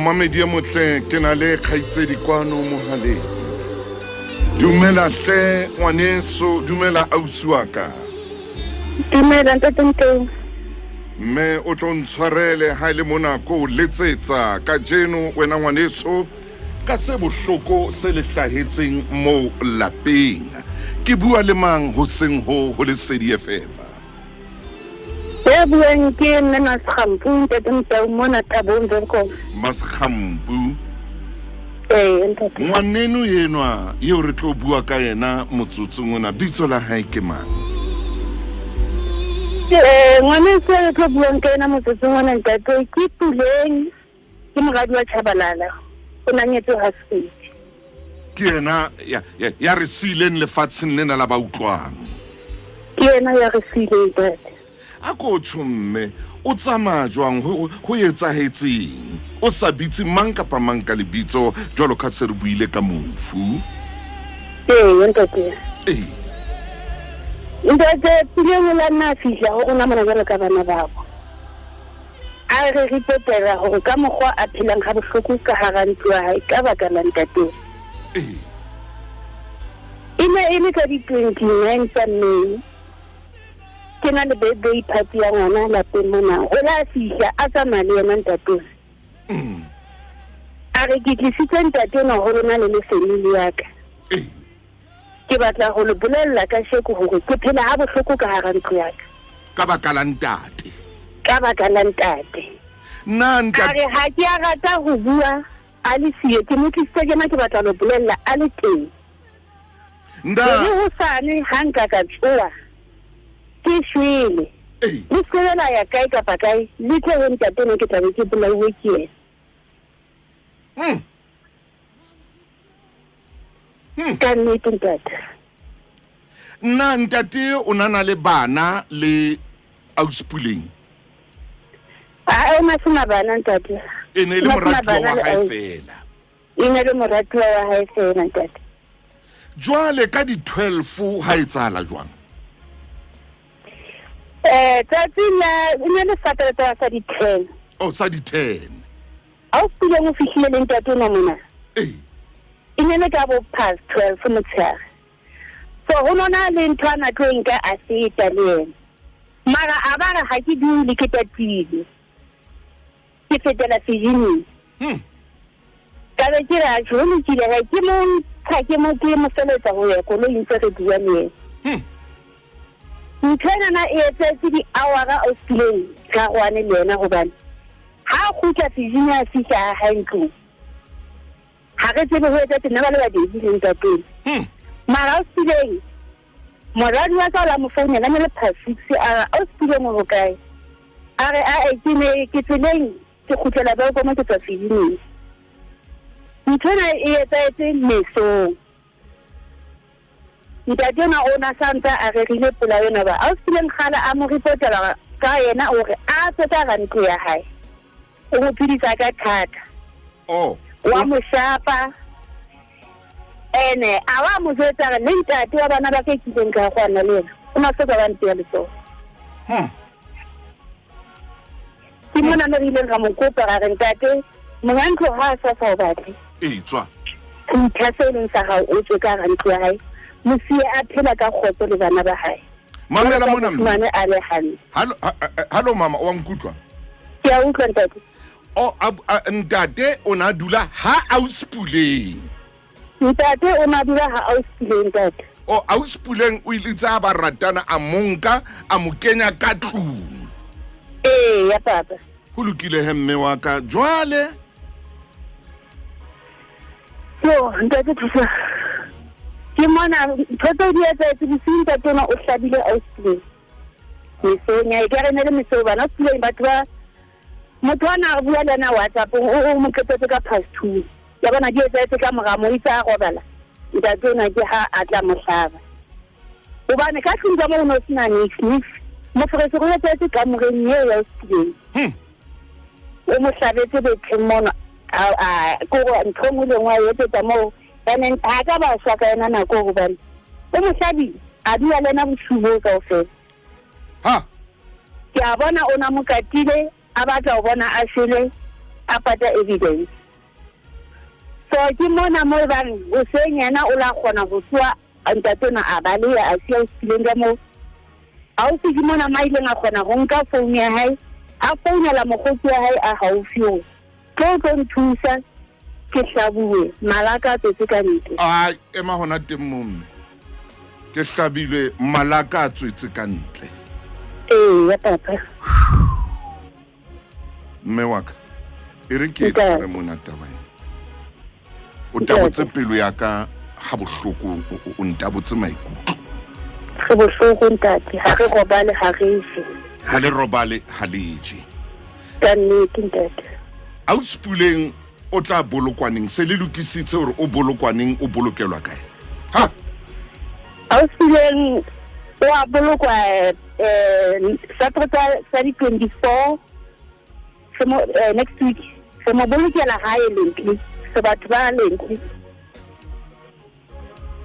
Momamedi e motle, ke na le kgaitsedi kwano mohaleng. Dumela hle ngwaneso, dumela ausi wa ka. Dumela ntate Ntou. Mme o tlo ntshwarele ha e le mona ko o letsetsa kajeno wena ngwaneso ka se bohloko se le hlahetseng moo lapeng. Ke bua le mang hoseng ho ho Lesedi FM? Ya buang ke mme Masgampu, ntate Motau mona Thabong Welkom. Masgampu. Ee, ntate. Ngwaneno enwa eo re tlo bua ka yena motsotsong ona, bitso la hae ke mang? Eh, ngwaneso re tlo buang ka yena motsotsong ona ntate ke Puleng, ke moradi wa Chabalala. O na nyetswe ha Sepedi. Ke yena ya, ya, ya re siileng lefatsheng lena la ba utlwang. Ke yena ya re siileng ntate. A ko tjho mme, o tsamaya jwang, ho, ho etsahetseng? O sa bitse mang kapa mang ka lebitso jwalo ka se re buile ka mofu. Ee, ntate. Ee. Ntate, Puleng o la nna a fihla ho rona mona jwalo ka bana babo. A re ripotela hore ka mokgwa a phelang ha bohloko ka hara ntlo ya hae ka baka la ntate. Ee. E ne e le ka di-29 tsa May. Ke na le birthday party ya ngwana lapeng mona. O la fihla a tsamaya le yena ntate. A re ke tlisitse ntate ona ho lona le le family ya ka. Ke batla ho le bolella ka sheko hore ke phela ha bohloko ka hara ntlo ya ka. Ka baka la ntate. Ka baka la ntate. Na ntate. A re ha ke a rata ho bua a le siyo, ke mo tlisitse kena ke batla lo bolella a le teng. Nda. Le hosane ha nka ka tsoa ke shwele. Le se la ya kae kapa kae, le tle ho ntate ne ke tla be ke bolauwe ke yena. Ka nnete ntate. Nna ntate o na na le bana le ausi Puleng? A o na sena bana ntate. E ne le moratuwa wa hae fela. E ne le moratuwa wa hae fela ntate. Jwale ka di 12 ha etsahala jwang? Tsatsi la e ne le Sateretaha sa di 10. Oh, sa di 10. Ausi Puleng o fihlile le ntate ona mona. Ee. E ne le ka bo past 12 motshehare. So ho nona le ntho a na tlo e nka a feta le yena. Mara a ba re ha ke dule ke tatile. Ke fetela sejining. Ka be ke re atjhe ho lokile he, ke mo ntsha ke mo ke mo feletsa ho ya koloing ntse re bua le yena. Ntho enana e etsetse di-hour-a o sileng ra roane le yena hobane ha a kgutla sejini a fihla ha hae ntlong. Ha re tsebe ho etsetse nna ba le babedi le ntateng. Mara o sileng moradi wa ka o la mo founela ne le past 6 a re o sileng o hokae? A re a e ke ne ke tseleng ke kgutlela ba koma ke tswa sejineng. Ntho ena e etsahetse mesong. Ntate ena o na sa ntse a rerile polao ena ba a o sileng kgale a mo reportela ka yena o re a tswe ka hara ntlo ya hae. O mo phedisa ka thata. Oh. Wa mo shapa. Ene a wa mo jwetsa re le ntate wa bana ba ke kileng ka kwana le yena. O na soka ba nteya letsoho. Ke mona mo re ileng ra mo kopa ra re ntate monga ntlo ha a sa sa o batle. Ee, tswa. Ntha se leng sa hao o tswe ka hara ntlo ya hae. Mo siye a phela ka kgotso le bana ba hae. Mamela mona mme. Mane a le hantle. Hallo, hallo mama, wa nkutlwa? Ke a utlwa ntate. O, a, a, ntate o na dula ha ausi Puleng. Ntate o na dula ha ausi Puleng ntate. O ausi Puleng o ile tsa ba ratana a monka a mo kenya ka tlung. Ee, ya papa. Ho lokile he mme wa ka. Jwale Yo, ntate thusa. Ke mona ntho tseo di etsahetse bosiu ntate ona o hlabile ausi Puleng. Mesong ya e ka re ne le mesong bana ausi Puleng batho ba motho a na re bua le yena WhatsApp-ong, o mo qetetse ka past 2. Ya bona di etsahetse ka mora moo, itse a robala. Ntate ona ke ha a tla mo hlaba. Hobane ka tlung ka moo ho no sena nix, nix. Moferefere o etsahetse kamoreng eo ya ausi Puleng. O mo hlabetse betheng mono. A, a, ke hore ntho e nngwe le nngwe a e etsetsa moo. And then ha ka ba shwa ka yona nako hobane o mo hlabile, a dula le yena bosiu boo kaofela. Ha. Ke a bona o na mo katile, a batla ho bona a shwele. A pata evidence. So ke mona mo e bang hoseng yena o la kgona ho tsoha ntate ona a baleha a siya o sileng ka moo. Ausi ke mona ma ileng a kgona ho nka founu ya hae a founela mokgotsi wa hae a haufi hore tlo tlo nthusa ke hlabuwe malaka a tswetse ka ntle. Ai ema hona teng mo mme. Ke hlabilwe malaka a tswetse ka ntle. Ee ya papa. Mme wa ka e re ke e tshware mona taba ena. O tabotse pelo ya ka ha bohloko o ntabotse maikutlo. Re bohloko ntate, ha re robale ha re je. Ha le robale ha le je. Ka nnete ntate. Ausi Puleng o tla bolokwaneng se le lokisitse hore o bolokwaneng o bolokelwa kae? Ha? Ausi Puleng o a bolokwa eh Satereta sa di 24 re mo next week re mo bolokela hae Lentle re batho ba Lentle.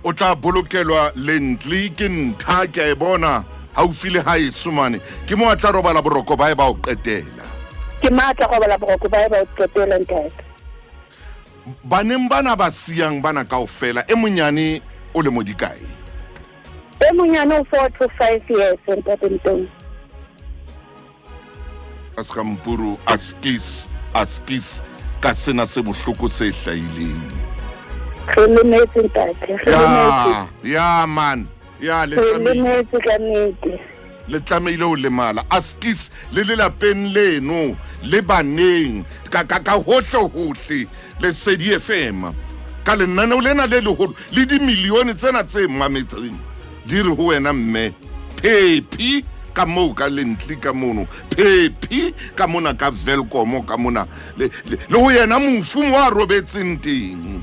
O tla bolokelwa Lentle ke ntha ke a e bona haufi le haeso mane ke mo a tla robala boroko ba e ba o qetela. Ke mo a tla robala boroko ba e ba o qetela ntate. Baneng bana ba siyang bana kaofela e monyane o lemo di kae? E monyane o 4 to 5 years ntate Ntong. Askampuru askis askis ka sena se bohloko se hlahileng. Re lemetse ntate, re lemetse. Ya man, ya le Re lemetse ka nnete. Le tlamehile ho lemala askis le lelapeng leno le baneng ka ka ka hohle hohle Lesedi FM ka lenaneo lena le leholo le dimilione tsena tse mametseng di re ho wena mme phephi ka moo ka lentli ka mono phephi ka mona ka velkomo ka mona le, le, le ho yena mofu mo a robetseng teng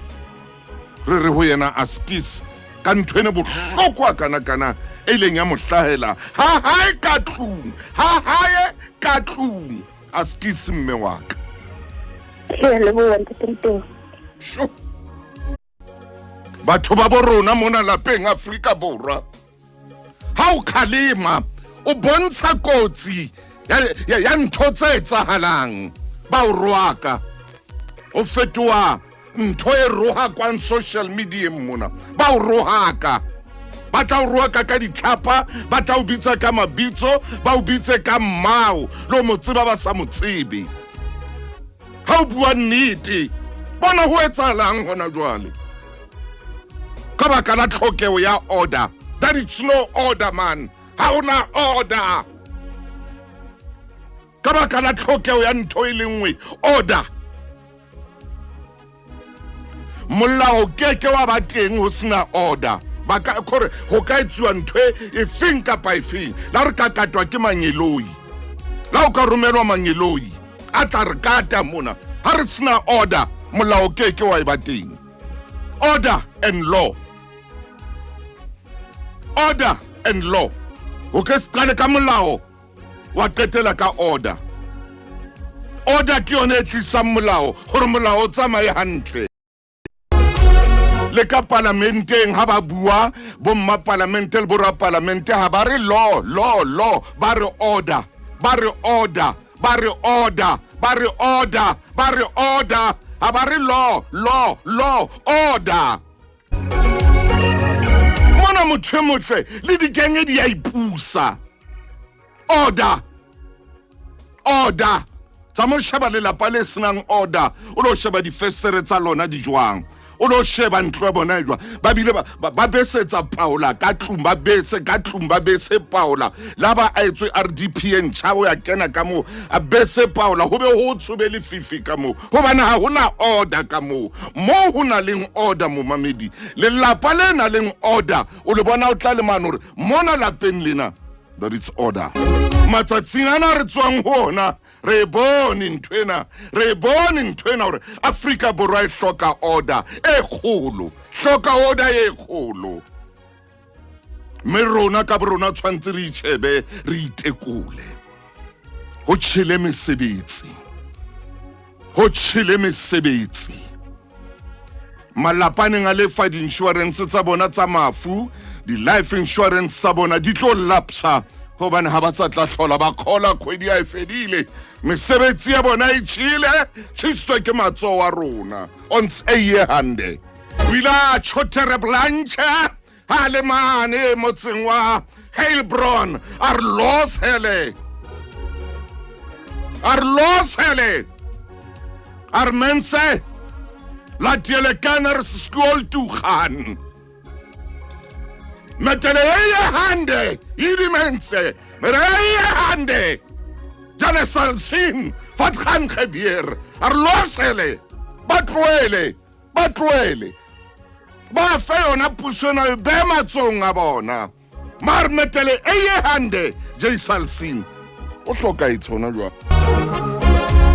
re re ho yena askis ka ntho ene bohloko a kana-kana e ileng ya mo hlahela ha hae ka tlung ha hae ka tlung askis mme wa ka. Ke a leboha ntate Mtolo. Sho. Batho ba bo rona mona lapeng Afrika Borwa ha o khalema o bontsha kotsi ya, ya, ya ntho tse etsahalang ba o roaka o fetoha ntho e rohakwang social medieng mona ba o rohaka ba tla o rohaka ka ditlhapa ba tla o bitsa ka mabitso ba o bitse ka mmao le o mo tseba ba sa mo tsebe ha o bua nnete bona ho etsahalang hona jwale ka baka la tlhokeho ya order that it's no order man ha ona order ka baka la tlhokeho ya ntho e le nngwe order molao keke wa ba teng ho sena order ba ka kore ho ka etsuwa ntho e efeng kapa efeng la re ka katwa ke mangeloi la o ka romelwa mangeloi a tla re kata mona ha re sena order molao keke wa e ba teng order and law order and law o ke se qale ka molao wa qetela ka order order ke yone e tlisang molao gore molao o tsamaye hantle le ka palamenteng ha ba bua bomma palamente le borapalamente ha ba re law law law ba re order ba re order ba re order ba re order ba re order ha ba re law law law order mona motho e motle le dikenge di a ipusa order order tsa mo sheba lelapa le senang order o lo sheba difestere tsa lona di jwang o lo sheba ntlo ya bona e jwang ba bile ba besetsa paola ka tlung ba bese ka tlung ba bese paola la ba a etswe rdp e ntšha o ya kena ka moo a bese paola go be go tshobe lefifi ka moo gobane ga go na order ka moo mo go na leng order momamedi lelapa le na leng order o le bona o tla le mane gore mona lapeng lena that it's order matsatsing ana re tswang go ona re e bone ntho ena re e bone ntho ena gore Afrika Borwa e hloka order e kgolo hloka order e kgolo mme rona ka borona tshwanetse re itšhebe re itekole ho tjhele mesebetsi ho tjhele mesebetsi malapa a neng a lefa di-insurance tsa bona tsa mafu di-life insurance tsa bona di tlo lapsa. Gobane ga ba sa tla hlola ba kgola kgwedi a e fedile. Mesebetsi ya bona e tšhile, tšhisitswe ke matsoho a rona. Ons eie hande. O ile a tjho Terreblanche ha le mane motseng wa Heilbron a re los hele. A re los hele. A re mense laat julle kinders skool toe gaan. Met hulle eie hande, hierdie mense, met hulle eie hande. Julle sal sien wat gaan gebeur. Er los hulle. Ba tlohele, ba tlohele. Ba fe yona puso ena e be matsong a bona. Maar met hulle eie hande, jy sal sien. O hlokahetse hona jwang.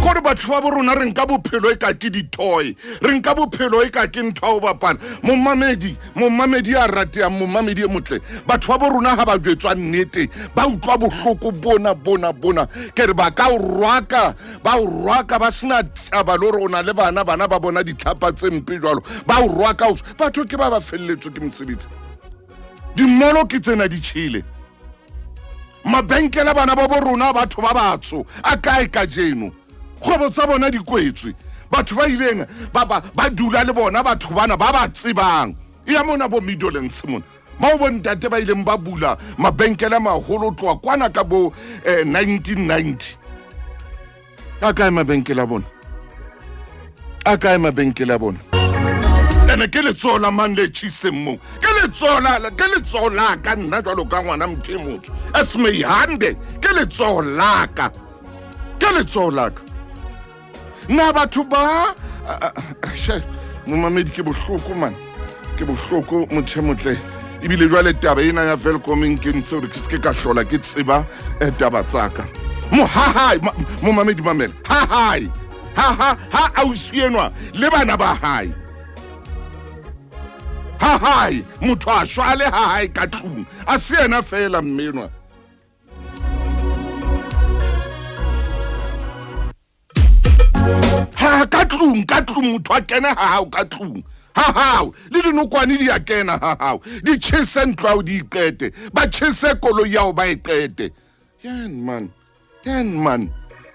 Kore batho ba bo rona re nka bophelo e ka ke di-toy, re nka bophelo e ka ke ntho ya ho bapala. Momamedi, momamedi a ratehang, momamedi e motle, batho ba bo rona ha ba jwetswa nnete ba utlwa bohloko bona bona bona. Ke re ba ka o rwaka, ba o rwaka ba sena taba le hore o na le bana, bana ba bona ditlhapa tse mpe jwalo, ba o rwaka. Batho ke ba ba felletswe ke mosebetsi. Dimolo ke tsena di tjhele. Mabenkele a bana ba bo rona batho ba batsho a kae kajeno? Kgwebo tsa bona di kwetswe. Batho ba ileng ba, ba, ba dula le bona batho bana ba ba tsebang. E ya mona bo Midlands mona. Moo bo ntate ba ileng ba bula mabenkele a maholo tloha kwana ka bo 1990. A kae mabenkele a bona? A kae mabenkele a bona? Ene ke letsoho la mang le tjhisitseng moo? Ke letsoho la, ke letsoho la ka nna jwalo ka ngwana motho e motsho. As Mehande, ke letsoho la ka. Ke letsoho la ka. Na batho ba she momamedi ke bohloko man. Ke bohloko motho e motle. Ebile jwale taba ena ya Welkom e nkentse hore ke seke ka hlola ke tseba taba tsa ka. Mohahae, momamedi mamela. Hahae. Ha ha ha ausi enwa le bana ba hae. Ha hae motho a shwa le ha hae ka tlung. A se yena feela mmenwa. Ha ka tlung, ka tlung motho a kena ha hao ka tlung. Ha hao le dinokwane di a kena ha hao. Di tjhese ntlo hao di iqete. Ba tjhese koloi ya hao ba e qete. Yan man. Yan man.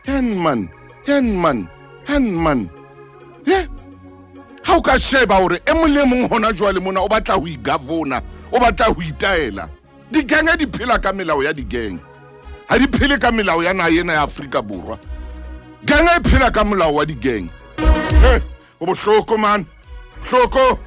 Yan man. Yan man. Yan man. Ye. Ha o ka sheba hore e mong le mong hona jwale mona o batla ho igavona, o batla ho itaela. Digenge di phela ka melao ya digenge. Ha di phele ka melao ya naha ena ya Afrika Borwa. Genge e phela ka molao wa digenge. He, o bohloko man. Bohloko.